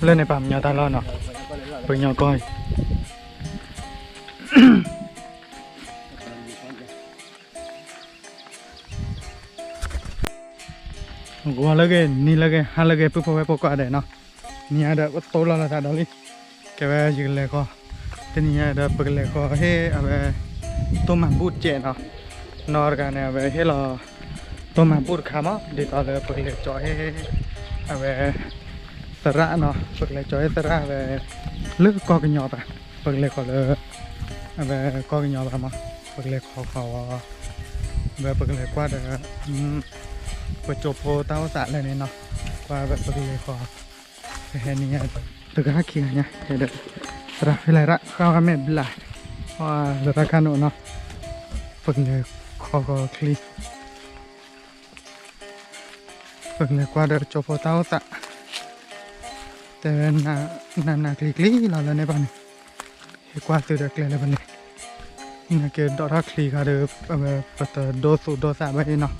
လၢန့ၣ်ပာ်မညီတၢ်လီၢ်နီၤ, ပှၤကညီကီၢ်အံၤ ဂီၤလၢဂ့ၤ နံၤလၢဂ့ၤ ဟါလၢဂ့ၤ ပုၢ်ဖိဝဲၢ်ဖိကိးဂၤဒဲးနီၤ, နံၤအံၤဒီး ပတိလီၤလီၤသးဒီးလံ, ကဲဝဲယကလဲၤဃီၤ, တနံၤညါဒီး ပကလဲၤဃီၤဟ့ၣ်အဝဲ တိၢ်မၤဘူၣ်တကဲးနီၤ, နီၢ်တဂၤန့ၣ် အဝဲဟ့ၣ်လီၤ တိၢ်မၤဘူၣ်တခါမး ဒ်သိးလၢပကလဲၤကၠီဟ့ၣ် အဝဲ သရၣ်နီၤ, ပကလဲၤကၠီဟ့ၣ်သရၣ်ဝဲ လၢကီၢ်ကညီဘၣ်, ပကလဲၤဃီၤလၢ အဝဲကီၢ်ကညီဘၣ်မး, ပကလဲၤခီဃီၤဝဲ ဝဲပကလဲၤကွၢ်ဒီး ပကၠိဖိတၢ်အိၣ်သးလၢန့ၣ်နီၤ, ကွၢ်ဝဲပကလဲၤဃီၤ ပဟဲနံၤညါ တဂၤခံဂၤညါ ဟဲဒီး သရၣ်ဖဲလဲၣ်ရၣ် ဃၣ်ဝဲမ့ၢ်ဘျး သရၣ်ခါနိၣ်နီၤ, ပကလဲၤခီဃီၤချံ ပကလဲၤကွၢ်ဒီးကၠိဖိတၢ်အိၣ်သး, တဲဝဲ နးနးကျံၤကျံၤလီၤလၢန့ၣ်ဘၣ်န့ၣ်, ဟဲကွၢ်သုဒီးကျဲလၢပန့ၣ်, နကဲဒိးထီၣ်ချံခါဒီး အဝဲပတဒိသူၣ်ဒိသးဘၣ်အံၤနီၤ,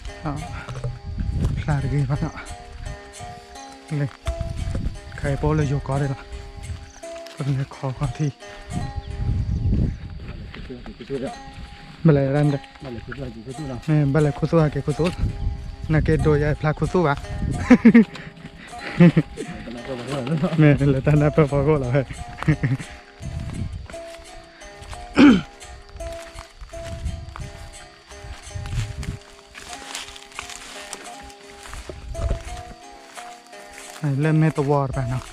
ဖျါတဂ့ၤဘၣ်နီၤ, လၢ ခါအံၤပအိၣ်လၢယိၤကီၢ်ဒၣ်လီၤ, ပကလဲၤခီခီထံ ဘၣ်လဲၤရၣ်ဒီး ဘၣ်လဲၤခူသူၣ်ဟးက့ၤခူသူၣ်လီၤ, နကဲဒိးယၤဖျါခူသူၣ်ဘၣ်, မ့ၢ်လၢတၢ်နၢ်ပၢၢ်ဖီခိၣ်လီၤဝဲ လၢမဲၢ်တဝီတပၤနီၤ,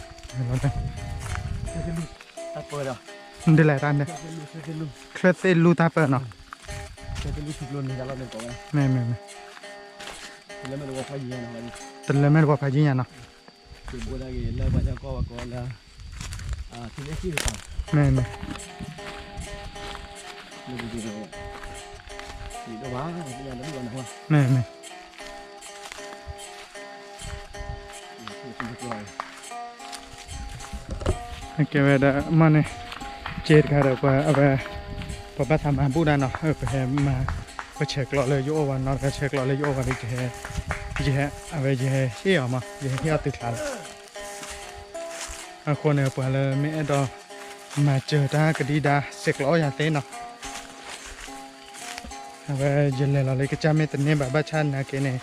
ဒ်လဲၣ်တၢ်န့ၣ် ချၢၣ်သ့ၣ်လူတၢ်ပၢနီၤ, မ့ၢ်မ့ၢ်မ့ၢ် တလၢမဲၢ်တဝီဖးယံၤညါနီၤ, မ့ၢ်မ့ၢ် မ့ၢ်မ့ၢ် ကဲဝဲဒၣ်မ့ၢ်န့ၣ် ကဲတခါဒီးပှၤအဝဲ ပှၤဘၣ်သးမၤဘူၣ်ဒၣ်နီၤ, ပဟဲမၤ ပဆဲးကျိးလၢယအိၣ်ဝဲနီၤ, ပဆဲးကျိးလၢယအိၣ်ဝဲဒီး ယဟဲ အဝဲယဟဲဟ့ၣ်အီၤမး, ယဟဲဟ့ၣ်အီၤသုချါလီၤ. အဃိန့ၣ် ပှၤလၢမ့ၢ်အဲၣ်ဒိးမၤစၢၤတၢ်ကဒံဒါ ဆဲးကျိးအီၣ်ယၤသ့နီၤ. အဝဲယလဲၤလီၤလၢကစၢ်မ့ၢ်တန့ၢ်ဘၣ် ဘၣ်ဆၣ်နာ်က့န့ၣ်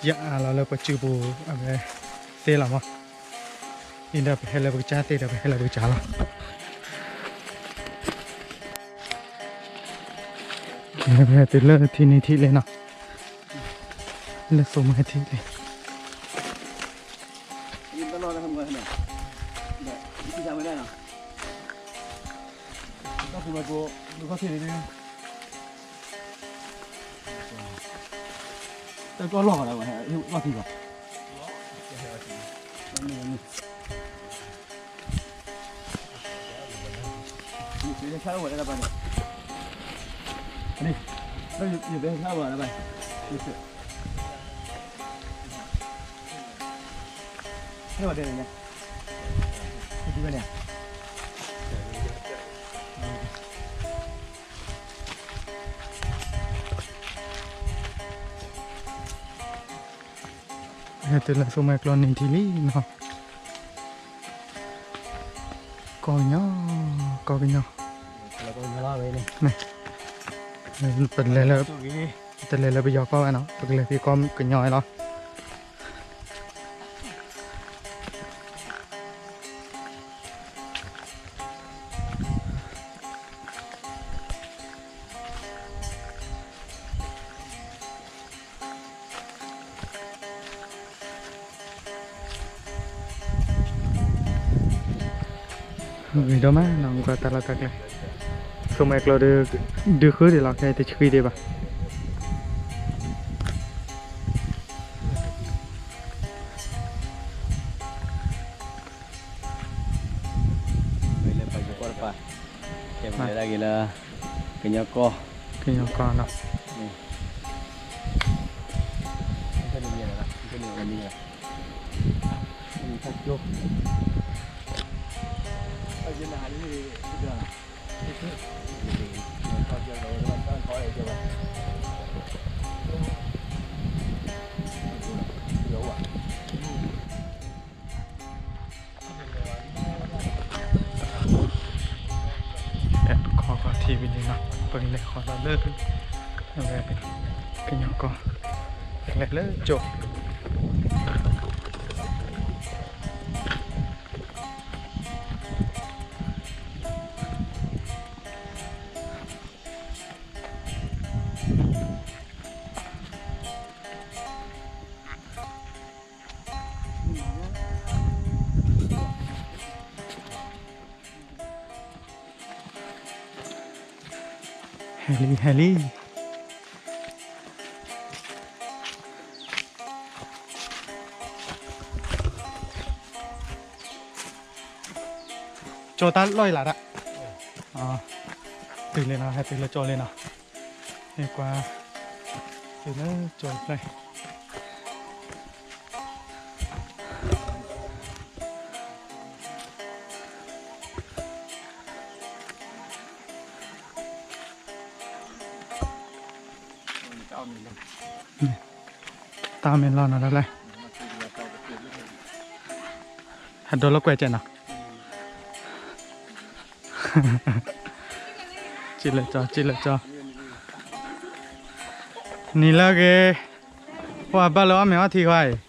ယအးလီၤလၢပစုပူၤ အဝဲသ့လီၤမး. အံၤဒီးပဟဲလၢပကစၢ်သ့ဒီး ပဟဲလၢပကစၢ်လီၤ. ပဟဲတုၤလၢထံနံၤထံးလံနီၤ, လၢစိာ်မၤထံးလံ. တၢ်ကီၢ်လီၢ်ဂၤလၢၤဘၣ်, လီၢ်ထံဘၣ်. ဟဲတုၤလၢစိာ်မၤကျိနံၤထံးလံနီၤ, ကီၢ်ကညီ, ကီၢ်ကညီ, ပလဲၤလၢ, တလဲၤလၢပယီၤကီၢ်ဘၣ်နီၤ, ပကလဲၤဖဲကီၢ်ကညီလီၤ. ဂ့ၤဒိၣ်မးနီၤ ကွၢ်တၢ်လီၢ်တၢ်ကျဲ, စိာ်မၤကျိဒီး ဒုးဃုဒံးလီၤ ခဲအံၤတဆှံဒံးဘၣ်. မ့ၢ်လၢပှၤကီၢ်တပၤ, ကဲပလဲၤဒၣ်က့ၤလၢ ကညီကီၢ်, ကညီကီၢ်နီၤ. အ လၢ ကညီကီၢ် လဲၤလၢကၠိ ဟဲလံ ဟဲလံ ကၠိတၢ်လီၢ်အံၤလၢ်ဒၣ်, တုၤလံနီၤ ဟဲတုၤလၢကၠိလံနီၤ, ဟဲကွၢ် တုၤလၢကၠိတဖျၢၣ် တၢ်အီၣ်မ့ၤလီၢ်နီၤ တၢ်လၢ ဟဲဒိလၢကွဲးကဲနီၤ, ကၠံလၢကၠီ ကၠံလၢကၠီ, နံၤလၢဂ့ၤ, ပှၤဘၣ်လၢအီၣ်မ့ၤအီထံခွါအံၤ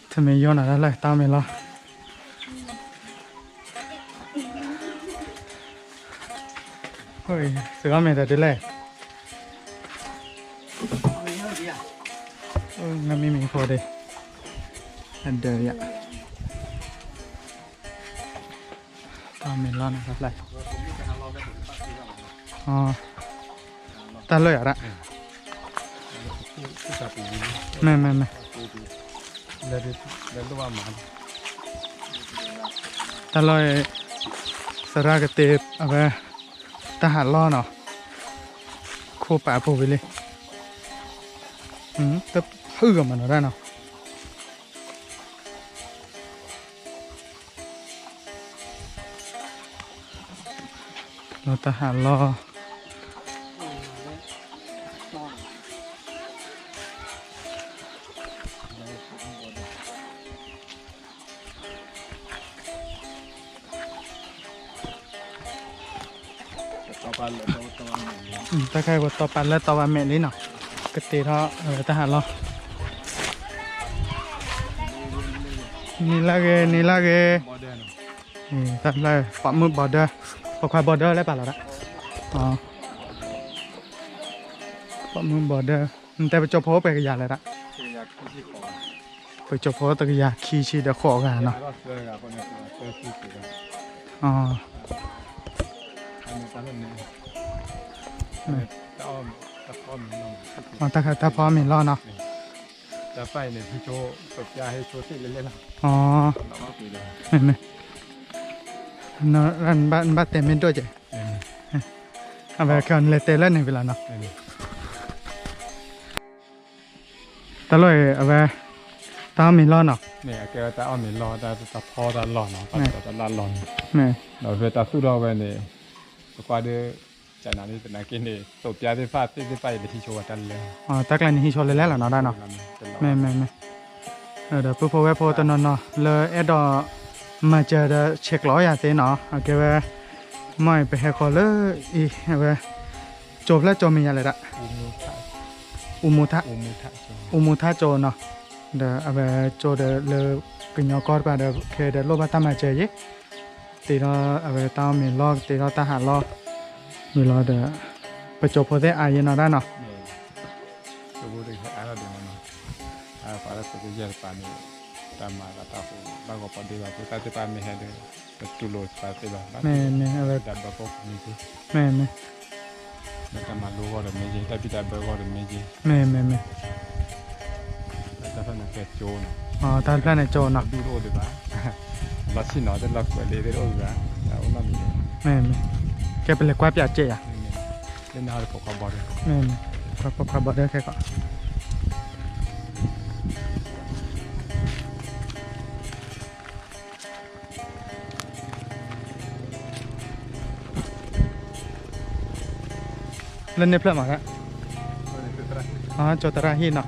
ထမ့ၢ်ယီၢ်နၤတၢ်လၢ တၢ်အီၣ်မ့ၤလီၢ်, သုအီၣ်မ့ၤတဒုလဲၣ်, နမံၤမံၤဖိဒ့, အဒၢးယၤ တၢ်အီၣ်မ့ၤလီၢ်န့ၣ် တၢ်ဖျါ, တၢ်လၢာ်ယၤဒၣ်, မ့ၢ်မ့ၢ်မ့ၢ်, တၢ်လီၢ်, သရၣ်ကတ့အဝဲ, တၢ်ဟးလီၢ်နီၤ, ခိၣ်ပာ်အပူၤဝံၤလံ, တဖုဂၤမးနီၤဒၣ်နီၤ လီၤတၢ်ဟးလီၢ်, တၢ်ခါပတီၢ်ပာ်လၢတီၢ်ဘၣ်မဲာ်လံနီၤ, ကတ့ထီၣ်တၢ်ဟးလီၢ်, နံၤလၢဂ့ၤ နံၤလၢဂ့ၤ, တၢ်ဖျါ ပိာ်မုၣ် border, ပိာ်ခွါ border လၢပာ်လီၤဒၣ်, ပိာ်မုၣ် border, နတဲပကၠိဖိပှဲၤကယၤလဲၣ်ဒၣ်, ပကၠိဖိတကယၤခံဆံဒီးဃိးဂၤနီၤ, တၢ်ဖီအီၣ်မ့ၤလီၢ်နီၤ, မ့ၢ်မ့ၢ်, နဘၣ်တဲမ့ၢ်ဒိၣ်ကဲ, အဝဲခဲအံၤနလဲၤတဲလၢန့ၣ်ဝံၤလီၤနီၤ, တၢ်လီၢ်အံၤ အဝဲ တၢ်အီၣ်မ့ၤလီၢ်နီၤ, မ့ၢ်အကဲဝဲတၢ်အီၣ်မ့ၤလီၢ် တၢ်ဖီတၢ်လီၢ်နီၤ, တၢ်ဖီတၢ်လီၢ်န့ၣ်, ဒီးဖဲတၢ်သူၣ်ထီၣ်ဝဲန့ၣ် ပကွၢ်ဒုး ကနၤန့ၣ် သနာ်က့န့ၣ် သိးပျါသ့ၣ်တဖၣ်သ့ၣ်တဖၣ်အံၤ လၢဟံးဆိဝဲတၢ်လဲၣ်, တၢ်ကျါန့ၣ် ဟံးဆိလၢလဲၣ်လီၤနီၤဒၣ်နီၤ, မ့ၢ်မ့ၢ်မ့ၢ်, ဒီးပုၢ်ဖိဝဲၢ်ဖိတနီၤနီၤ လၢအဲၣ်ဒိး မၤစၢၤဒီးဆဲးကျိးယၤသ့နီၤ, အကဲဝဲ မ့ၢ်ပဟဲဃီၤလၢအံၤ အဝဲ ကၠိဖျၢၣ်ကၠိမ့ၢ်ယၤလဲၣ်ဒၣ်, အူမူထၣ်, အူမူထၣ်ကၠိနီၤ, ဒီးအဝဲကၠိဒီးလၢကညီကီၢ်တပၤဒီး ခဲဒီးလိၣ်ဘၣ်တၢ်မၤစၢၤယဲၢ်, တ့ထီၣ်အဝဲတၢ်အီၣ်မ့ၤလီၢ် တ့ထီၣ်တၢ်ဟးလီၢ် မ့ၢ်လီၤဒီး ပကၠိဖိသ့ၣ်အါယဲၢ်နီၤဒၣ်နီၤ ကၠိဖိသ့ၣ်အါထီၣ်ဒံးမနီၤ, အပာ်လၢသုးကယဲၢ်တပၤန့ၣ် တၢ်မၤလၢတၢ်ဟူးဘၣ်ဂီၤပီၤဒ့ဘၣ် သုတၢ်သ့ၣ်တဖၣ်မ့ၢ်ဟဲဒီး ပတူၢ်လိာ်တပၤသ့ၣ်လီၤ, မ့ၢ်မ့ၢ်, တၢ်ဘၢကီၢ်မ့ၢ်ဂ့ၤ, မ့ၢ်မ့ၢ်, လၢတၢ်မၤလိဂီၢ်ဒီးမ့ၢ်ဂ့ၤ, တၢ်ဘံၣ်တၢ်ဘၢဂီၢ်ဒီးမ့ၢ်ဂ့ၤ, မ့ၢ်မ့ၢ်မ့ၢ်, တၢ်ဖျၢၣ်န့ၣ်ကဲကၠိနီၤ, တၢ်ဖျၢၣ်န့ၣ်ကၠိနီၤ, ဒူၣ်တအိၣ်ဒံးဘၣ်, လီၤဆံၣ်နီၤ တလီၤကွဲးလ့တအိၣ်ဒံးဘၣ်, တၢ်အိၣ်နီတမံၤ, မ့ၢ်မ့ၢ်, ကဲပလဲၤကွၢ်ပၠးကဲယၤ, လၢနဟီဒီးပိာ်ခွါဘီဒီး, မ့ၢ်မ့ၢ်, ကွၢ်ပိာ်ခွါဘီဒီးခဲကီး လၢန့ၣ်ဖျၢၣ်မး, ကၠိသရၣ်ဟံၣ်နီၤ,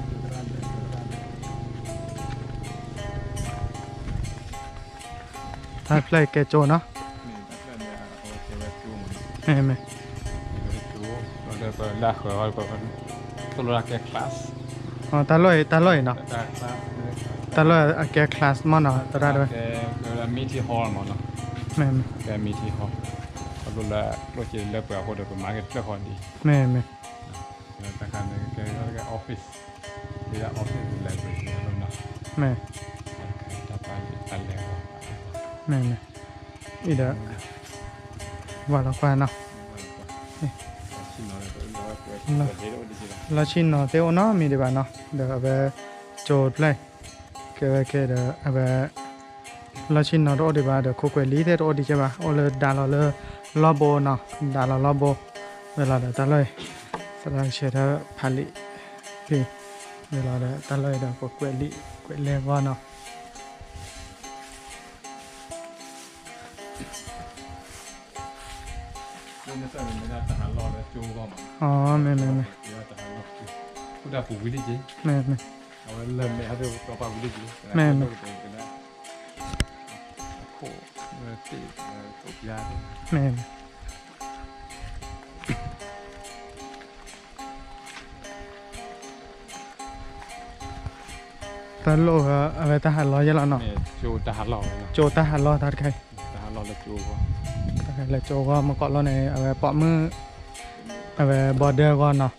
တၢ်ဖျၢၣ်ကဲကၠိနီၤ, မ့ၢ် မ့ၢ် လၢအဃၢၤ သိၣ်လိတၢ်ကဲ class တၢ်လီၢ်အံၤ တၢ်လီၢ်အံၤနီၤ, တၢ်လီၢ်အကဲ class မ့ၢ်နီၤ သရၣ်ဒိၣ်, meeting hall မ့ၢ်နီၤ, မ့ၢ် meeting hall လၢကျိၣ်စ့လၢပှဲၤအဃိဒီး ပမၤက့ၤတဖျၢၣ်ဃီဒံး, မ့ၢ် မ့ၢ် တၢ်ခါန့ၣ်ကဲ office, ဒ် office library လီၤနီၤ, မ့ၢ် တၢ်ပာ်လံာ်ပာ်လဲၢ်ဂီၤ, မ့ၢ် မ့ၢ် အံၤဒီး ဝဲလီၤကွၢ်နီၤ, လီၢ်ဆ့ၣ်နီၤသ့ၣ်အိၣ်နီတမံၤဒံးဘၣ်နီၤ, ဒီးအဝဲ ကၠိတဖျၢၣ် ကဲဝဲကဲဒီး အဝဲ လီၢ်ဆ့ၣ်နီၤတအိၣ်ဒံးဘၣ်ဒီး ခိၣ်ကွဲးလံာ်သ့ၣ်တအိၣ်ဒံးကဲဘၣ်, အိၣ်လၢဒၣ်လီၤလၢလီၢ်ဘိနီၤ, ဒၣ်လီၤလီၢ်ဘိ, ဝဲလီၤဒီးတၢ်လီၢ်အံၤ သရၣ်ဆဲးထၢၣ်ဖးလံာ်, ဖဲ ဝဲလီၤဒီးတၢ်လီၢ်အံၤဒီး ပကွဲးလံာ်ကွဲးလဲၢ်ဂီၢ်နီၤ. မ့ၢ် မ့ၢ် မ့ၢ် မ့ၢ် တၢ်လီၢ်အဝဲတၢ်ဟးလီၤယဲလီၤနီၤ, ကၠိတၢ်ဟးလီၤတၢ်တခါအံၤ, လၢကၠိဂီၢ်မ့ၢ်ကိးလီၢ်န့ၣ် အဝဲပိာ်မုၣ်, အဝဲ border ဂီၢ်နီၤ,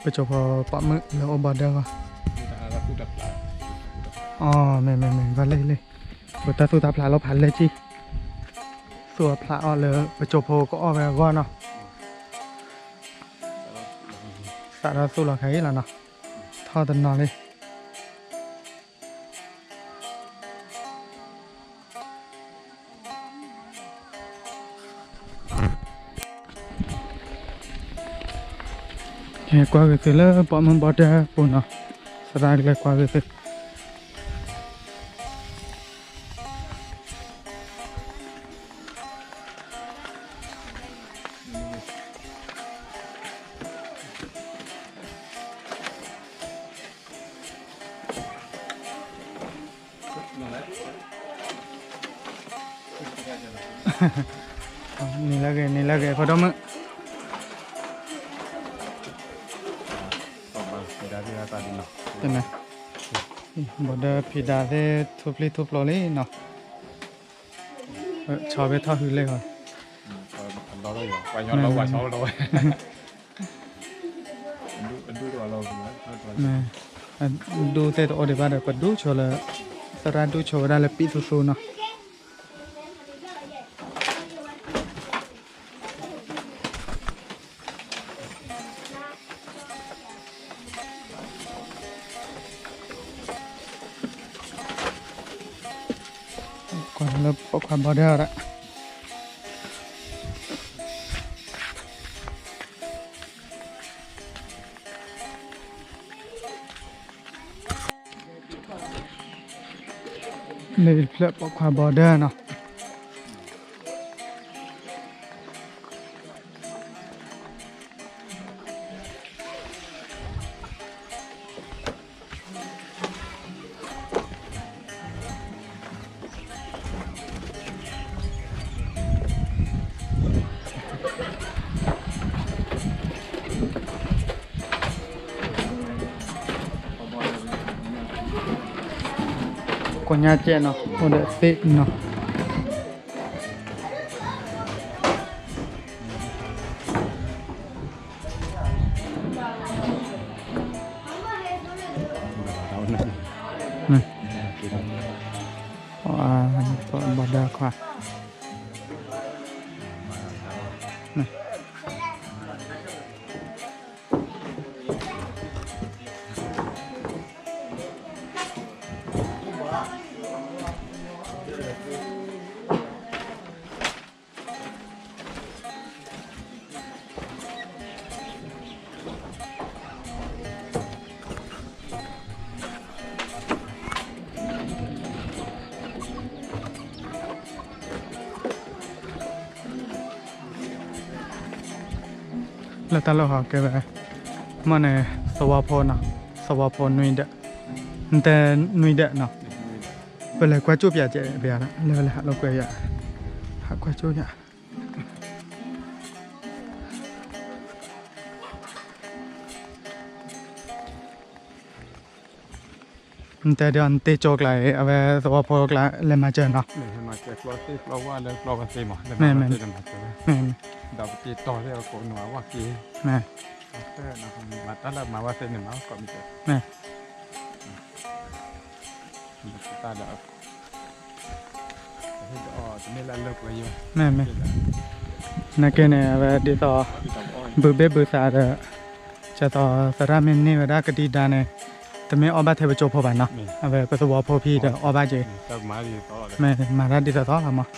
ပကၠိဖိပိာ်မုၣ်လၢအိၣ် border ဂီၢ်, အီၤ မ့ၢ် မ့ၢ် မ့ၢ် ဘၣ်လံလံ, ပတၢ်သူၣ်တၢ်ဖျးလီၤဖးလဲၢ်ကံၢ်, သူၣ်အဖျးအီၤလၢပကၠိဖိကအီၣ်ဝဲအဂီၢ်နီၤ, စးထီၣ်သူၣ်လီၤခဲအံၤလီၤနီၤ, ထီၣ်တနီၤလံ. ကွၢ်က့ၤသုလၢပိာ်မုၣ် border ပူၤနီၤ, သရၣ်ကလဲၤကွၢ်က့ၤသု. နံၤလၢဂ့ၤ နံၤလၢဂ့ၤ ဖိဒိၣ်မုၣ်, တမ့ၢ်, border ဖံးဒါသ့ၣ်ထူဖျံးထူဖျိလံနီၤ, ဆီဘ့ၣ်ထီၣ်ဟုလ့ၣ်ဃီ, ဒူသ့ၣ်တအိၣ်ဒံးဘၣ်ဒီး ပဒူဆိလၢ သရၣ်ဒူဆိဝဲဒၣ်လၢပံၣ်သူသူနီၤ. ကွၢ်လၢပိာ်ခွါ border ဒၣ် လၢဖျၢၣ်ပိာ်ခွါ border နီၤ. ကိညါကဲနီၤ အိၣ်ဒီးသ့ၣ်နီၤ. ဘီဒၢခွါ လၢတၢ်လီၢ်ဟီကဲဝဲ မ့ၢ်န့ၣ် သဝီဖိနီၤ, သဝီဖိနွံဒၢး, နတဲနွံဒၢးနီၤ, ပလဲၤကွၢ်ကၠိၣ်ပၠးကဲးပယၤလၢပလဲၤဟးလိာ်ကွဲယၤ, ဟးကွၢ်ကၠိၣ်ယၤ. နတဲဒီးနတ့ကၠိကျါအံၤ အဝဲသဝီဖိကျါလဲၤမၤစၢၤနီၤ, မ့ၢ်မၤစၢၤကျီသ့ၣ်ကျီဝၣ်လၢကျီဝဲသ့ၣ်မး လၢမၤဝဲသ့ၣ်လၢမၤစၢၤဝဲ, မ့ၢ် ဒီးပတ့တီၤသ့ၣ်အကိးနွးဝၣ်က့ၤ, မ့ၢ် မၤတၢ်လၢမၤဝဲသ့ၣ်န့ၣ်မၤကီးမ့ၢ်, မ့ၢ် တၢ်ဒီး မ့ၢ်မ့ၢ်, နာ်က့န့ၣ် အဝဲဒ်သိး ဘုဘ့ၣ်ဘုသးဒီး ကသိးသရၣ်မ့ၢ်န့ၢ်ဝဲဒၣ်ကဒံဒါန့ၣ် တမ့ၢ်အီၣ်ဘၣ်ထဲပကၠိဖိဘၣ်နီၤ, အဝဲပသဝီဖိဖံဒီးအီၣ်ဘၣ်က့ၤ, မ့ၢ်မၤတၢ်ဒ်သိးသိးလီၤမး.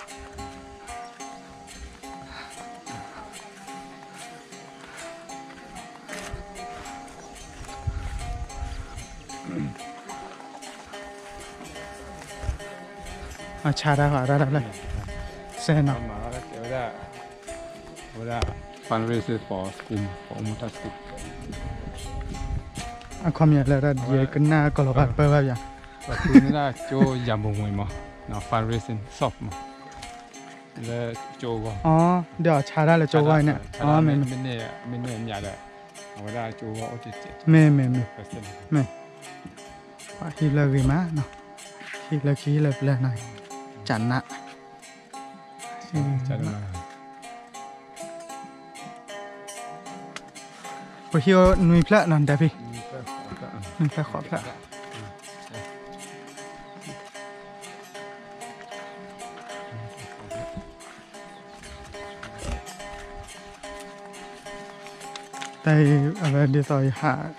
အဆါတၢ်ဃီတၢ်တဖျၢၣ်, စဲနီၤ, ဝဲဒၣ် fundraising for school, for Omoota school, အခီပညီလၢတၢ်ယကနၣ်ကီၢ်လီၤဘၣ်တပၢၢ်ဘၣ်ပျၢ်, ဝဲဒၣ်ကၠိယၤမူဝံၤမး, fundraising shop မး, လၢကၠိဂီၢ်, ဒီးဆါတၢ်လၢကၠိဂီၢ်အံၤန့ၣ်, မ့ၢ်မ့ၢ်, အဝဲဒၣ်ကၠိဂီၢ်အိၣ်တ့ၢ်, မ့ၢ်မ့ၢ်မ့ၢ်, မ့ၢ် ဟံၣ်လၢဂ့ၤမးနီၤ, ဟံၣ်လၢခံဟံၣ်လၢပျၢၤနီၤ, ကနး ပဟံၣ်အိၣ်နွံဖျၢၣ်နီၤ ဒဲဖံ, နွံဖျၢၣ်ဃိးဖျၢၣ်, တၢ်အံၤအဝဲဒ်သိးယဟး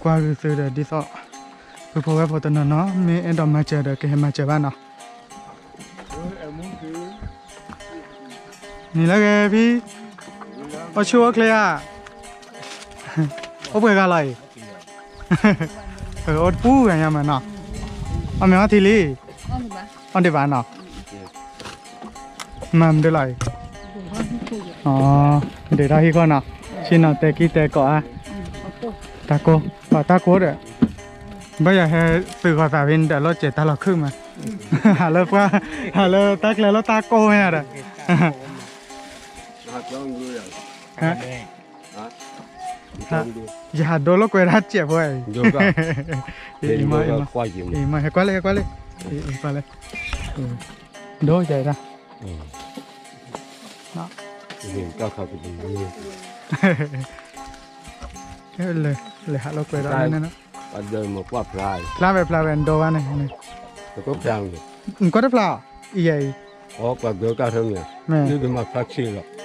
ကွၢ်ဂုာ်သုဒီးဒ်သိး ပုၢ်ဖိဝဲၢ်ဖိတနီၤနီၤ မ့ၢ်အဲၣ်ဒိးမၤစၢၤဒီးကဟဲမၤစၢၤဘၣ်နီၤ. နံၤလၢဂ့ၤဖံ, အိၣ်ဆူၣ်အိၣ်ချ့ဧါ, အိၣ်ပှဲၤဂၤလီၤအံၤ, အိၣ်တပူၤဂၤညါမးနီၤ, အီၣ်မ့ၤအီထံလံ, အီၣ်ဒံးဘၣ်နီၤ, မၤမနုၤလီၤအံၤ, ဒုးထီၣ်ဟံၣ်ဃီနီၤ, ဆ့ၣ်နီၤတဲကံၢ်တဲကိးဧါ, တၢ်ကိၢ်, ပှၤတၢ်ကိၢ်ဒီး, ဘၣ်ယၤဟဲသုးဂီၤသးဖဲန့ၣ်ဒီးလီၤစဲးတၢ်လီၤခုၣ်မး, ဟးလၢပှၢ်, ဟးလၢတၢ်ကျဲလီၤတၢ်ကိၢ်မ့ၢ်ဧါဒီး ယဟးဒိလိာ်ကွဲဒၣ်စဲးဖိအံၤ, အံၤမး ဟဲကွၢ်လၢ ဟဲကွၢ်လၢ, အံၤကွၢ်လၢ, ဒိယၤဒၣ်, လဲၤဟးလိာ်ကွဲဒီးန့ၣ်, ဖျါဝဲဖျါဝဲဒိဝဲန့ၣ်, နကွၢ်တဖျါအံၤ, မ့ၢ် အိ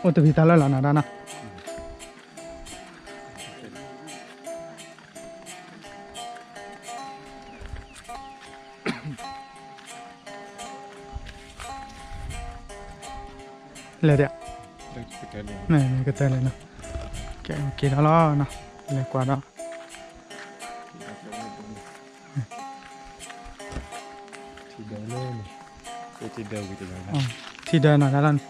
ၣ်တဘံသးလၢလီၤနၤဒၣ်နီၤ, လဲၤဒီး, မ့ၢ်ကတၢၢ်လဲၤနီၤ, ကဲ က့ၤဒီးလီၤနီၤ, လဲၤကွၢ်ဒီး ထံဒၢနီၤ, ထံဒၢနီၤ, လၢကၠိဂီၢ်နီၤ, နံၤလၢဂ့ၤ နံ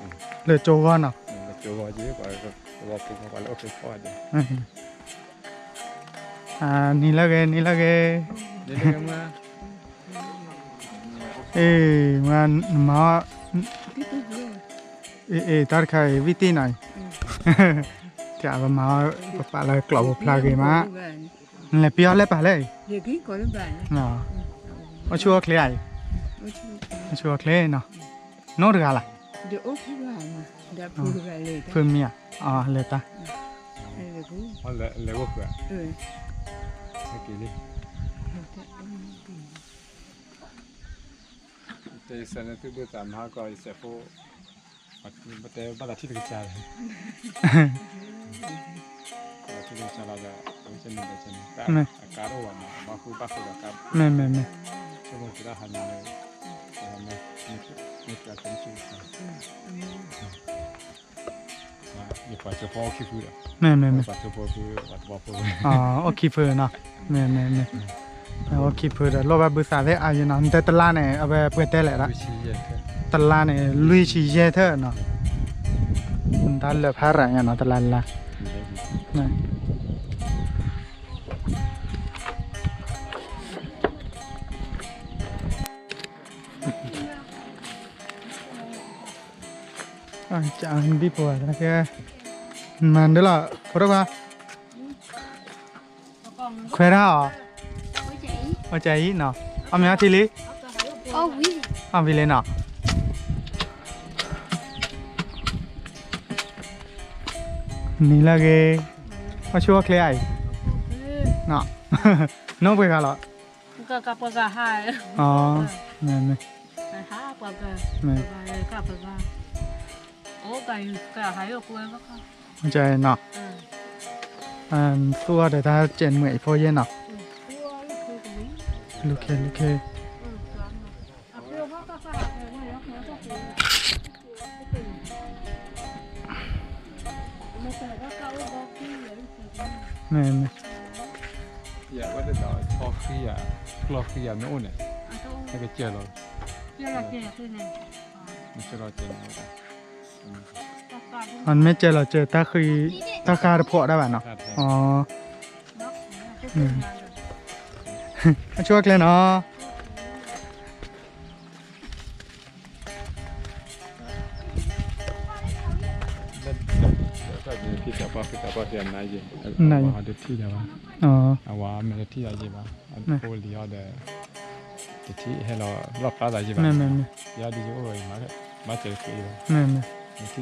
ၤလၢဂ့ၤ, အ့ မၤအီၣ်, အ့ တၢ်တခါအံၤ ဝံၣ်တ့ၢ်နီၤအံၤ, ကမၤအီၣ် ပပာ်လၢကျိးဖိဖျါဂ့ၤမး, နလဲၤပှ့ၤအီၣ်လဲၣ်ပာ်လဲၣ်အံၤ, အိၣ်ဆူၣ်အိၣ်ချ့ဧါအံၤ, အိၣ်ဆူၣ်အိၣ်ချ့နီၤ, နအိၣ်တဂၤလၢ်, ဖုမံၤဧါ, လဲၤတၢ် လဲၤဝဲၢ်ဖု, တဲယစဲးန့ၣ်သုဘၣ်သးမၤဟါကီးယစဲးဖိ, တဲဘၣ်သးထံၣ်တကစၢ်လီၤ, ထံၣ်တကစၢ်လီၤဒီး, မ့ၢ်, မ့ၢ်, မ့ၢ်, မ့ၢ်, မ့ၢ်, မ့ၢ်, အိၣ်ခံဖုနီၤ, မ့ၢ်, မ့ၢ်, မ့ၢ်, အိၣ်ခံဖုဒီး လိၣ်ဘၣ်ဘုသးသ့ၣ်အါယံၤနီၤ, နတဲတလါန့ၣ် အဝဲပှဲၤတဲလဲၣ်ဒီး, တလါန့ၣ် လွံၢ်ဆံယဲၢ်ထၢၣ်နီၤ, တၢ်လၢာ်ဖးရၤညါနီၤ တလါလါ, ဒံဖိကဲ, မၤဒ်လီၤ ဖိဒိၣ်ခွါ, ခွဲးဒၣ်အီၤ, အီၣ်ကၢအံၤနီၤ, အီၣ်မ့ၤအီထံလံ, အီၣ်ဝံၤလံနီၤ, နံၤလၢအဂ့ၤ, အီၣ်ဆူၣ်အီၣ်ချ့အံၤ, နီၢ်ပှဲၤဂၤလီၤ, မ့ၢ်မ့ၢ်, နီၤ, သူၣ်အီၤဒီးတၢ်စဲးမွဲၣ်အံၤဖိယဲၢ်နီၤ, လူၤခ့လူၤခ့, မ့ၢ်မ့ၢ်, အမ့ၢ်ကဲလီၤစဲးတၢ်, တၢ်ဃါတဖှီၣ်ဒၣ်ဘၣ်နီၤ, အဆိကတၢၢ်နီၤ အဝဲမ့ၢ်တထံၣ်တၢ်ဘၣ်, တထံၣ်ဟဲလီၤလီၣ်ဖျါသးယံၤဘၣ်, ယဒ်ယအိၣ်မး, ဘၣ်စၢၤတသ့ဘၣ်, မ့ၢ်ထံၣ်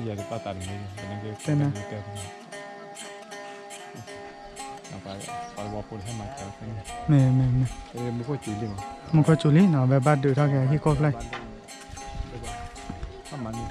ယၤတဘၣ်သးတမံၤ, ပဝီဖိတဟဲမၤစၢၤ, မ့ၢ်မ့ၢ်မ့ၢ်, မူခိၣ်စူၤလံနီၤ အဝဲဘၣ်ဒုးထီၣ်က့ၤဟံၣ်ခိၣ်ဖျၢၣ်, နီၤ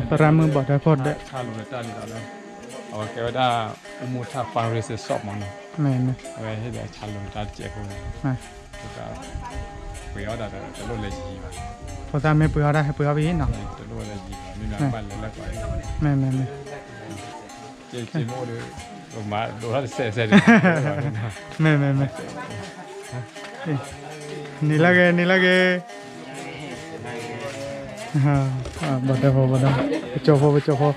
သရၣ်မုၣ်ဘီၣ်ဒၢခိၣ်ဒဲး, အဝဲကဲဝဲဒၣ် အူမူထၣ် fundraiser shop မးနီၤ, အဝဲဟ့ၣ်ဒီးဆၣ်လိၤတၢ်တစဲးဖိန့ၣ်, ပှ့ၤအီၣ်ဒၣ်ဒီးတလိၣ်လဲၤယံၤဘၣ်, ဖိသၣ်မ့ၢ်ပှ့ၤအီၣ်ဒၣ်ဟဲပှ့ၤအီၣ်ဘၣ်နီၤ, တလိၣ်လဲၤယံၤဘၣ် မ့ၢ်ဘၣ်လဲၤလၢပှၤ, မ့ၢ်မ့ၢ်မ့ၢ် က့ၤက့ၤမ့ၢ်အိၣ်ဒီး, မၤဒိးထီၣ်တစဲးစဲးဒီး, မ့ၢ်မ့ၢ်မ့ၢ်, နံၤလၢဂ့ၤ နံၤလၢဂ့ၤ, ဘီၣ်ဒၢဖိ ဘီၣ်ဒၢဖိ ပကၠိဖိ ပကၠိဖိ,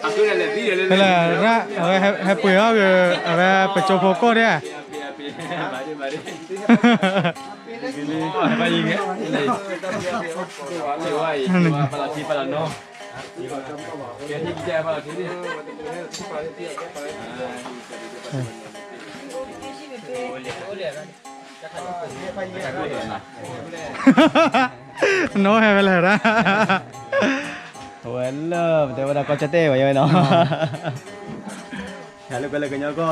ဖဲလဲၣ် အဝဲဟဲပှ့ၤအီၣ်ဂ့ၤ အဝဲပကၠိဖိကိၢ်ဒဲး နီၢ်ဟဲဝဲလဲၣ်ဒၣ်, ဝဲလၢပတဲဝဲဒၣ်ကီၢ်ကၠီၣ်တဲၣ်ဝဲယဝဲနီၤ, ဟဲလၢကွဲလၢကညီကီၢ်ဂ့ၤ,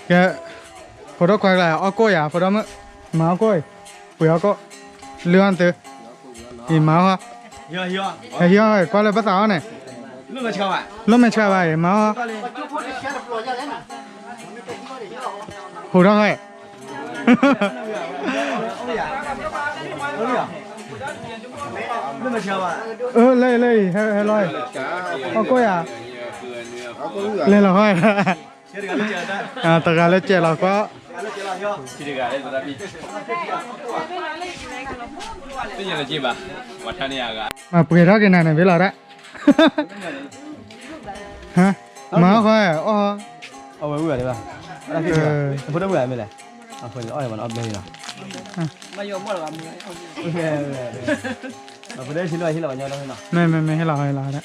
ကဲ, ဖိဒိၣ်ခွါကျါ အီၣ်ကိၢ်ယၤ ဖိဒိၣ်မုၣ်, မၤအီၣ်ကိၢ်အံၤ, ပှ့ၤအီၣ်ကိၢ်, လုၢ်အီၣ်သု, အံၤမၤအီၣ်, ဟဲဟံးအီၣ် ကွၢ်လၢဘၣ်သးအီၣ်န့ၣ်, လိၣ်မဲာ်ဆှးဘၣ်အံၤ မၤအီၣ်, ဟူးထီၣ်ဃဲ, အၢ လၢအံၤ လၢအံၤ ဟဲလီၤအံၤ, အီၣ်ကိၢ်ယၤ, လဲၤလီၤဃဲ, တဂၤလၢစဲးလီၤကွၢ်, မၤပှဲၤထီၣ်က့ၤနၤန့ၣ် ဘ့ၣ်လီၤဒၣ်, မၤအီၣ်ဃဲ, အီၣ်, အဝဲဝံၤဘၣ်, အဖိဒိၣ်မုၣ်မ့ၢ်လဲၣ်, အဖိန့ၣ်အီၣ်လၢၤဘၣ်နီၤ, အဘျဲၣ်လီၤ, မ့ၢ်မ့ၢ်မ့ၢ် ဟ့ၣ်လီၤဟ့ၣ်လီၤဒၣ်,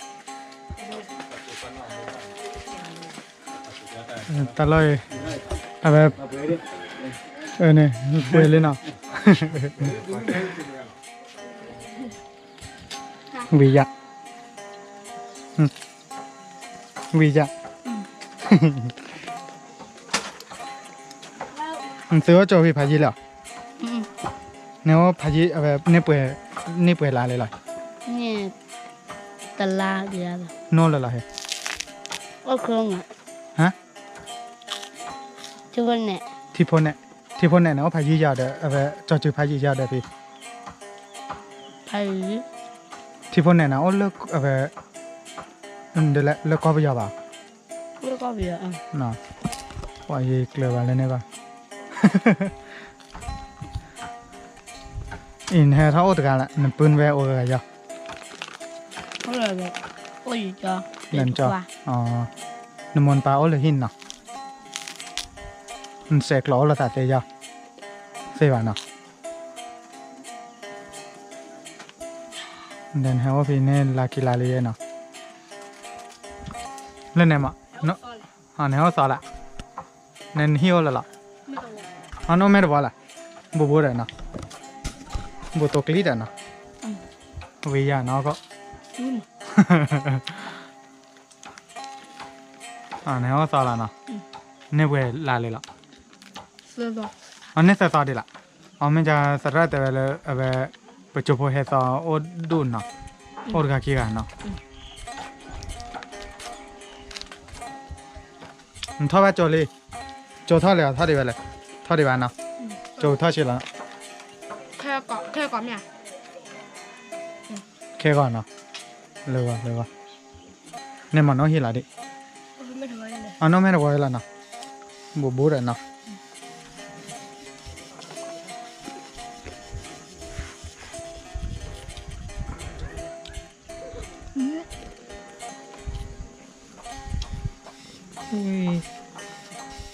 တၢ်လီၢ်အံၤ, အဝဲ, န့ၣ်, ပှဲၤလံနီၤ, ဝံၤယၤ, ဝံၤယၤ, သုအိၣ်ကၠိဖဲဖးယံာ်လၢ်, နအိၣ်ဖးယံာ်, အဝဲ, န့ၢ်ပှဲၤလါလဲၣ်လီၤ, တလါ, နီၢ်လၢ်လီၤဟဲ, အိၣ်ခိၣ်နၢ်, ဟါ, ထံဖိနဲၣ်, ထံဖိနဲၣ်န့ၣ် အိၣ်ဖးယံာ်ယၤဒီး အဝဲ ကၠီစုဖးယံာ်ယၤဒီးဖံ, ဖးယံာ်, ထံဖိနဲၣ်န့ၣ် အိၣ်လၢ အဝဲ ဒ်လဲၣ် လၢကီၢ်ပယီၤဘၣ်, လၢကီၢ်ပယီၤ, ပှၤယကျၢၤဘၣ်လၢန့ၣ်ဘၣ်. အံၤ နဟဲထီၣ်အိၣ်တဂၤလၢ နပုၢ်နဝဲၢ်အိၣ်ဂၤယီၤ, အိၣ်လၢ အိၣ်ယကၠီ, နမိၢ်နပၢ်အိၣ်လၢဟံၣ်နီၤ, နစဲးကျိးအိၣ်လၢသးသ့ယီၤ, သ့ဘၣ်နီၤ, ဒီးနဟဲအိၣ်ဖဲန့ၣ်လါခံလါလံနီၤ, လၢန့ၣ်မး, နဟဲအိၣ်သီလၢ နဟံၣ်အိၣ်လၢလီၤ, အနီၢ်မဲတဘီလၢ, ဘူးဘူးဒီးနီၤ, ဘူးတိာ်ကျံဒီးနီၤ, ဝံၤယၤနီၤကီး, နဟဲအိၣ်သီလၢနီၤ, န့ၢ်ပှဲၤလါလံလီၤ, န့ၢ်သၢသီဒံးလီၤ, အမ့ၢ်ကသရၣ်တဲဝဲလၢ အဝဲ ပကၠိဖိဟဲသီအိၣ်ဒိၣ်နီၤ, အိၣ်တဂၤခံဂၤနီၤ နထီၣ်ဘၣ်ကၠိလံ, ကၠိထီၣ်လံ ထီၣ်ဒံးဝဲလဲၣ်, ထီၣ်ဒံးဘၣ်နီၤ, ကၠိထီၣ်ဆံလီၤ, ခဲဂီၤနီၤ, လၢဂီၤလၢဂီၤ, န့ၣ်မ့ၢ်နီၢ်ဟံၣ်လီၤဒံး, အနီၢ်မဲတဝီလီၤနီၤ, ဘူးဘူးဒီးနီၤ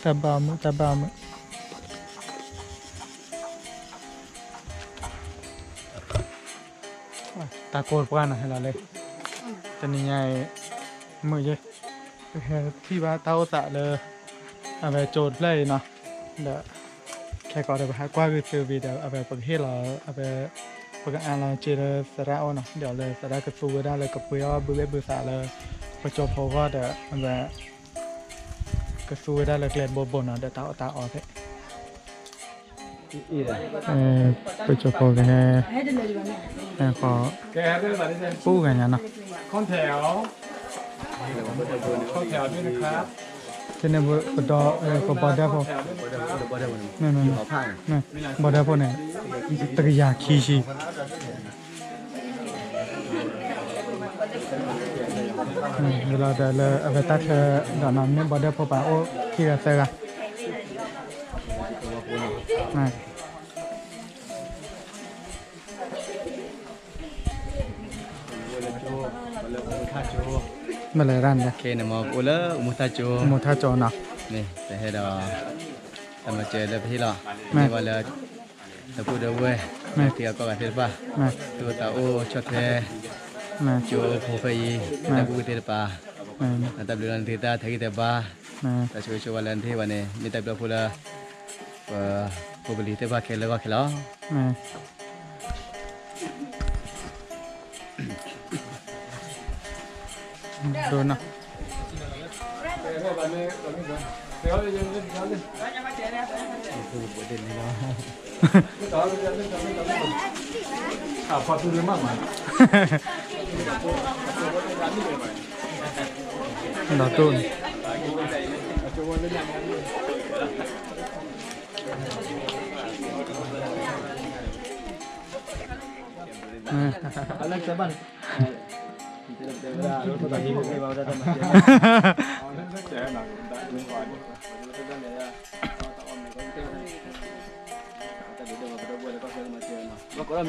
တၢ်ဘၣ်မုာ် တၢ်ဘၣ်မုာ်, တၢ်ကိၢ်တပှၢ်နီၤ ဟဲလီၤလၢ တနံၤညါအံၤ မုာ်ယဲၢ်, ပဟဲထံၣ်ဘၣ်တၢ်အိၣ်သးလၢ အဝဲကၠိတဖျၢၣ်အံၤနီၤ, ဒီး ခဲကိးဒီး ပဟးကွၢ်ဂုာ်သုးဝံၤဒီး အဝဲပကဟ့ၣ်လီၤ အဝဲ ပကအၢၣ်လီၤစ့လၢသရၣ်အိၣ်နီၤ, ဒီးလၢသရၣ်ကသူဝဲဒၣ်လၢကပှ့ၤအီၣ်ဘုဘ့ၣ်ဘုသးလၢ ပကၠိဖိအဂီၢ်ဒီး အဝဲ ကသူဝဲဒၣ်လၢကျဲတဘိဘိနီၤ ဒီးတၢ်အီၣ်တၢ်အီသ့ၣ် ပကၠိဖိကဟဲ ဟဲဃီၤ ပူၤဂၤညါနီၤ, ဖဲန့ၣ် ပဒီ ပဘီဒၢဖိ မ့ၢ် မ့ၢ် မ့ၢ် ဘီဒၢဖိန့ၣ် တကယၤခံဆံ ဝံၤလီၤဒီးလၢအဝဲတၢ်ထၢဒီးနီၤ မ့ၢ်ဘီဒၢဖိပှၤအိၣ်ခံဂၤသၢဂၤ မ့ၢ်လဲၤဒၣ်န့ၣ် အိၣ်လၢမူထၢၣ်ကၠိ မူထၢၣ်ကၠိနီၤ မ့ၢ်ပဟဲဒီး တၢ်မၤစၢၤလၢပဟ့ၣ်လီၤ မ့ၢ်ဝဲလၢ ဒီပုၢ်ဒီဝဲၢ် မ့ၢ်ထံဂၤကီၢ်ဂၤသ့ၣ်တဖၣ် သူၣ်အိၣ်သးအိၣ်ဆီၣ်ထွဲ ကၠိဖိဖဲအံၤ တၢ်ကူၣ်သ့ၣ်တဖၣ် တၢ်ဘျုးလၢနသုတၢ်ထဲးဂံၢ်ထဲးဘါ တၢ်ဆိၣ်ဂ့ၤဆိၣ်ဝါလၢနတဟ့ၣ်ဘၣ်န့ၣ် မ့ၢ်တၢ်ဘျုးဖိလၢ ပဖိပလံၤသ့ၣ်တဖၣ်ခဲလၢာ်ခဲဆ့လီၤ. ဒိၣ်နီၤ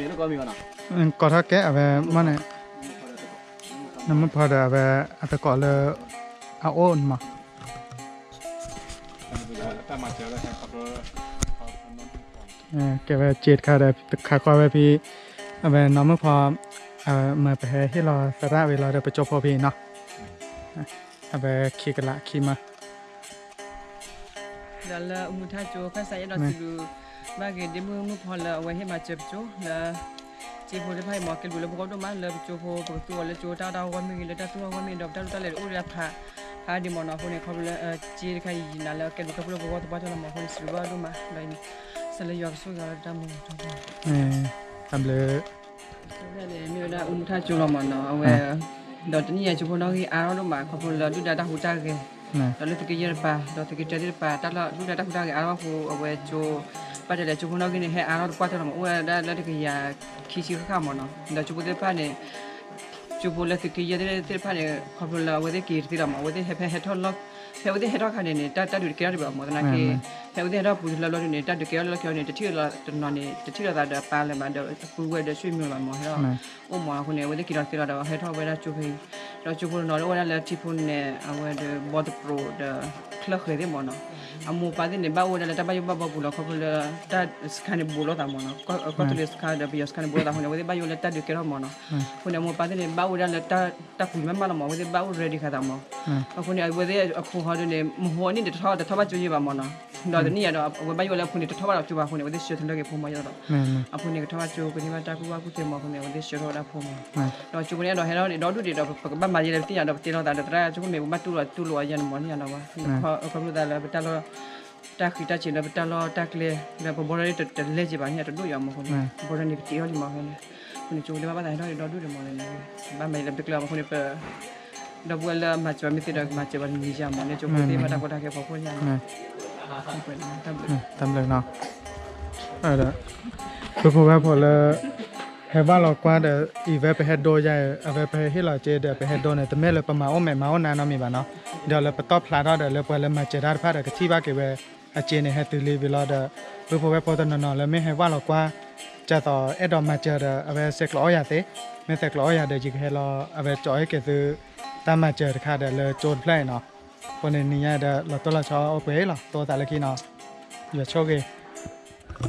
ဒီးတိၢ်န့ၣ် ကိးထီၣ်ကဲ အဝဲမ့ၢ်န့ၣ် နမုၢ်ဖီဒီး အဝဲအသကိးလၢ အအိၣ်န့ၣ်မး ကဲဝဲစ့တခါဒီး တခါကွၢ်ဝဲဖဲ အဝဲနီၢ်မုၢ်ဖီ မ့ၢ်ပဟဲဟ့ၣ်လီၤသရၣ်ဝံၤလီၤဒီး ပကၠိဖိဖဲအံၤနီၤ အဝဲခံကလးခံမး ဒီးလၢအမူထၢၣ်ကၠိ ခၢၣ်စးယအဲၣ်ဒိးစံးဘျုးဘၣ်က့ၤ ဒ့မုၣ်မုၢ်ဖီလၢအဝဲဟ့ၣ်မၤစၢၤပကၠိလၢ စ့ဖိတဖၣ်အံၤမး ကဲဘျုးလၢပဂီၢ်ဒိၣ်မး လၢပကၠိဖိ ပကသူအီၤလၢကၠိတၢ်အီၣ်တၢ်အီအဂီၢ်မ့ၢ်ဂ့ၤ လၢတၢ်သူၣ်ထီၣ်အဂီၢ်မ့ၢ်ဂ့ၤ ဒီးပတၢ်ဒိၣ်တၢ်လဲၤတအိၣ်ဒီးဖး ဖးဒံးမးနီၤ အဃိန့ၣ် ခီဖျိလၢ စ့တခါအံၤ ယနာ်လၢကဲဘျုးကဲဖှိၣ်လၢပဂီၢ်သပှၢ်တၢၢ်လီၤမး အဃိန့ၣ် စံးဘျုးဘၣ်ဒိၣ်မး ဒီးအံၤန့ၣ် ဆၢလၢယွၤကဆိၣ်ဂ့ၤအီၤလၢတၢ်မူထီၣ် တၢ်ဘျုး မ့ၢ်ဝဲဒၣ်အူမူထၢၣ်ကၠိလီၤမးနီၤ အဝဲ ဒီးတနံၣ်ညါကၠိဖိနီၣ်ဂံၢ်အါထီၣ်ဒိၣ်မး ခီဖျိလၢဒုၣ်ဒါတၢ်ဟူးတၢ်ဂဲၤ, ဒီးလၢသုးက့ယဲၢ်တပၤ ဒီးသုးက့တၢတပၤ တၢ်လီၢ်ဒုၣ်ဒါတၢ်ဟူးတၢ်ဂဲၤအါထီၣ်အဃိ အဝဲကၠိ ဘၣ်တဲလဲၣ် ကၠိဖိနီၣ်ဂံၢ်န့ၣ်ဟဲအါထီၣ်တပှၢ်တၢၢ်လီၤမး အိၣ်ဝဲဒၣ်လၢတကယၤခံဆံဃၣ်ဃၣ်မးနီၤ. ဒီးကၠိဖိသ့ၣ်တဖၣ်န့ၣ် ကၠိဖိလၢသုးက့ယဲၢ်သ့ၣ်တဖၣ်န့ၣ် ခီဖျိလၢအဝဲသ့ၣ်က့ၤတသ့လီၤမး အဝဲသ့ၣ်ဟဲဖဲဟဲထီၣ်လီၢ် ဖဲအဝဲသ့ၣ်ဟဲထီၣ်ခါန့ၣ်န့ၣ် တၢ်တၢ်ဒုးတကဲထီၣ်ဒံးဘၣ်မး သနာ်က့ ဖဲအဝဲသ့ၣ်ဟဲထီၣ်ပူၤတလၢလီၤဒုးန့ၣ် တၢ်ဒုးကဲထီၣ်လၢလီၢ်ခံအီၤန့ၣ် တထံၣ်လီၤတနီၤန့ၣ် တထံၣ်လိာ်သးဒီးအပၢ်လၢၤဘၣ်ဒီးအပုၢ်ဝဲၢ်ဒီးဆွေမျိုးလၢၤဘၣ်မး ဟဲထီၣ်အိၣ်မးအဃိန့ၣ် အဝဲသ့ၣ်က့ၤလီၤတသ့လီၤဒီး ဟဲထီၣ်ဝဲဒၣ်ကၠိဖဲအံၤ ဒီးကၠိဖိတနီၤအိၣ်ဝဲဒၣ်လၢထံဖိန့ၣ် အဝဲဒီးဘီတပြိၤဒီး ချၢၣ်ဃဲၤသ့ၣ်မးနီၤ. အမိၢ်ပၢ်သ့ၣ်န့ၣ် ဘၣ်အိၣ်ဝဲဒၣ်လၢတၢ်ဘၣ်ယိၣ်ဘၣ်ဘီပူၤလီၤ ခီဖျိလၢ တၢ်စခါန့ၣ်ဘူးလိာ်သးမးနီၤ ကီၢ်သူလ့ၤစခါဒီးပယီၤစခါန့ၣ်ဘူးလိာ်သးအဃိန့ၣ် အဝဲသ့ၣ်ဘၣ်ယိၣ်လၢတၢ်ဒုးကဲထီၣ်မးနီၤ. အဃိန့ၣ် အမိၢ်ပၢ်သ့ၣ်န့ၣ် ဘၣ်အိၣ်ဝဲဒၣ်လၢတၢ်ပူၤမးမးလီၤမး အဝဲသ့ၣ်ဘၣ်အိၣ် ready ဃာ်သးမး. အဃိန့ၣ် အဝဲသ့ၣ်အဖိဟီဒုးန့ၣ် မဟိအနံၣ်န့ၣ်တထီၣ်တထီၣ်ဘၣ်ကၠိယဲၢ်ဘၣ်မးနီၤ. ဒီးတနံၣ်ညါဒီး အဝဲဘၣ်ယိၣ်လၢအဖိန့ၣ် တထီၣ်ဘၣ်ဒီးကၠိဘၣ်အဃိန့ၣ် အဝဲသ့ၣ်ဆှၢထီၣ်လၢက့ၤဖိမးယဲၢ်ဒီး အဖိန့ၣ်ကထီၣ်ဘၣ်ကၠိ ကန့ၢ်ဘၣ်တၢ်ကူၣ်ဘၣ်ကူၣ်သ့မးအဃိန့ၣ် အဝဲသ့ၣ်ဆှၢထီၣ်ဝဲဒၣ်ဖိမး. ဒီးကၠိဖိန့ၣ်အဲၣ်ဒိးဟဲထီၣ်န့ၣ် ဒီဒူၣ်ဒံးဒီး ပကဘၣ်မၤယဲလဲၣ် ပသ့ၣ်ညါဒီး ပတဲလိာ်သးဒီးသရၣ်ကၠိဖိမ့ၢ် ပဘၣ်တူၢ်လိာ်တူၢ်လိာ်အယဲၢ်န့ၣ်မး န့ၣ်ညါဒီးဝဲ ခီဖျိသးလၢပတၢ်လီၢ် တၢ်ဃံးတၢ်စ့ၤလၢပတၢ်လီၢ်တၢ်ကျဲ လၢပဘီထီၣ်တလဲက့ၤဘၣ်န့ၣ် တဒိၣ်ယၤမးအဃိန့ၣ် ဘီထီၣ်န့ၣ်ကတ့ထီၣ်လံမးအဃိန့ၣ် အဃိန့ၣ် ကၠိဖိသ့ၣ်ဘၣ်ဘၣ်သးဟဲထီၣ်ဒီဒူၣ်ဒံးမးန့ၣ် ဘၣ်မၤယဲလဲၣ် ပတကျၢၤမးအဃိန့ၣ် ပ ဒီပုၢ်ဝဲၢ်လၢမၤစၢၤမ့ၢ်သ့ဒီး မၤစၢၤပှၤတမံၤယါမးန့ၣ် ကၠိဖိသ့ၣ်ဘၣ်တၢ်ကီတၢ်ခဲဖီခိၣ်န့ၣ် တၢ်ဘျုးနီၤ ဒီး ပုၢ်ဖိဝဲၢ်ဖိလၢ ဟဲဘၣ်လီၤကွၢ်ဒီး အံၤဝဲပဟဲဒိယါ အဝဲပဟဲဟ့ၣ်လီၤစ့ဒီး ပဟဲဒိန့ၣ် တမ့ၢ်လၢပမၤအိၣ်မဲာ်မၤအိၣ်နါနီတမံၤဘၣ်နီၤ ဒီးလၢပတီၢ်ဖျါထီၣ်ဒီး လၢပှၤလၢမၤစၢၤတၢ်တဖၣ်ဒီး ကထံၣ်ဘၣ်က့ၤဝဲ အစ့န့ၣ် ဟဲတုၤလံဝံၤလီၤဒီး ပုၢ်ဖိဝဲၢ်ဖိတနီၤနီၤလၢမ့ၢ်ဟဲဘၣ်လီၤကွၢ် ကသိးအဲၣ်ဒိးမၤစၢၤဒီး အဝဲဆဲးကျိးအီၣ်ယၤသ့, မ့ၢ်ဆဲးကျိးအီၣ်ယၤဒီး ယကဟဲလီၤ အဝဲကၠီၤဟ့ၣ်က့ၤသု တၢ်မၤစၢၤတခါဒီးလၢကၠိတဖျၢၣ်အံၤနီၤ, အဃိန့ၣ် နံၤညါဒီး လီၤတိၢ်လီၤဆီအိၣ်ပှဲၤအံၤလီၤ, တိသးလၢခံနီၤ, ယွၤဆိၣ်ဂ့ၤ တၢ်ဘျုးလီၤ, စံး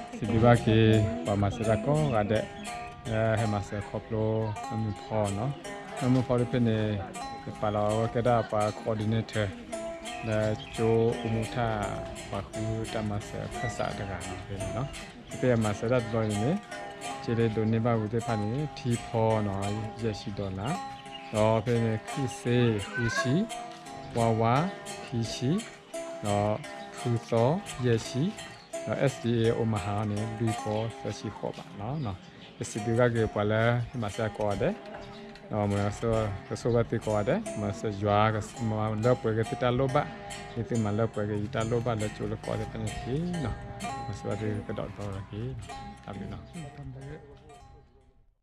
ဘျုးဘၣ်က့ၤ ပှၤမၤစၢၤတၢ်ကိးဂၤဒဲး, လၢဟဲမၤစၢၤခီဖျိ မုၢ်ဖီနီၤ, မုၢ်ဖီတဖဲန့ၣ် ယပာ်လီၤအဝဲကဲဒၣ်ပှၤ coordinator လၢကၠိအိၣ်မူထၣ် ပှၤဃုတၢ်မၤစၢၤအခၢၣ်စးတဂၤနီၤဖဲန့ၣ်နီၤ, ဖဲယမၤစၢၤတၢ်တဘျီန့ၣ်န့ၣ် က့လၢဒိးန့ၢ်ဘၣ်ဝံၤသ့ၣ်တဖၣ်န့ၣ် ထံဖီနီၤ ယဲၢ်ဆံ dollar, ဒီးဖဲန့ၣ် ခုၣ်စ့ ဃုဆံ, ဝါဝါ ခံဆံ, ဒီးဖုသီ ယဲၢ်ဆံ, ဒီး SDA Omaha န့ၣ် လွံၢ်ဖီ သၢဆံဃိးဘးနီၤ, ယစံးဘျုးဘၣ်က့ၤပှၤလၢဟဲမၤစၢၤကိးဂၤဒဲး, ဒီးမ့ၢ်ကဆိၣ်ဘၣ်သုကိးဂၤဒဲး, မ့ၢ်စၢၤယွၤကမၤလၢပှဲၤက့ၤသုတၢ်လိၣ်ဘၣ်, ဒ်သုမၤလၢပှဲၤက့ၤယတၢ်လိၣ်ဘၣ်လၢကၠိလၢကီၢ်သ့ၣ်တဖၣ်န့ၣ်တက့ၢ်နီၤ, မ့ၢ်စၢၤဘၣ်သုကဒီးဒီးတက့ၢ်, တၢ်ဘျုးနီၤ.